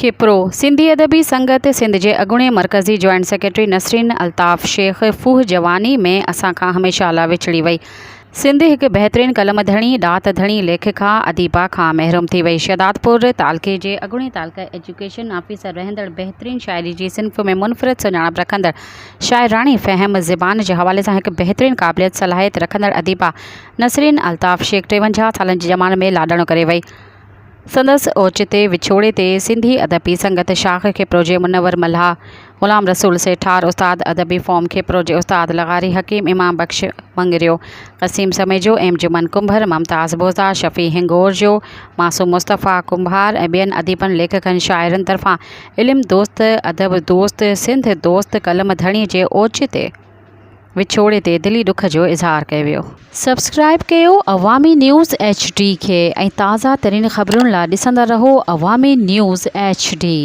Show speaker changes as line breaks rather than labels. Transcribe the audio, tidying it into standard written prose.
کپرو، سنڌي ادبي سنگت سنڌ جي اڳوڻي مرڪزي جوائنٽ سيڪريٽري نسرين الطاف شيخ ڦوهه جواني ۾ اسان کان هميشه لاء وڇڙي وئي. سنڌ هڪ بهترين قلم ڌڻي، ڏات ڌڻي، ليکڪا، اديبا کان محروم ٿي وئي. شهدادپور تعلقي جي اڳوڻي تعلقه ايجوڪيشن آفيسر رهندڙ بهترين شاعري جي صنف ۾ منفرد سڃاڻپ رکندڙ شاعراڻي فهم زبان جي حوالي سان هڪ بهترين قابليت صلاحيت رکندڙ اديبا نسرين الطاف شيخ 53 سالن جي ڄمار ۾ لاڏاڻو ڪري وئي. سندس اوچتي وڇوڙي تي سنڌي ادبي سنگت شاخ کپرو جي منور ملاح، غلام رسول سيٺار، استاد ادبي فارم کپرو جي استاد لغاري حڪيم امام بخش مڱريو، قسيم سميجو، ايم جمن ڪنڀر، ممتاز بوزدار، شفيع هنگورجو، معصوم مصطفيٰ ڪنڀار ۽ ٻين اديبن، ليکڪن، شاعرن طرفان علم دوست، ادب دوست، سنڌ دوست قلم ڌڻي جي اوچتي وڇوڙي تي دلي ڏک جو اظهار ڪيو ويو. سبسڪرائيب ڪيو عوامي نيوز ايڇ ڊي کي ۽ تازه ترين خبرن لا ڏسندا رهو عوامي نيوز ايڇ ڊي.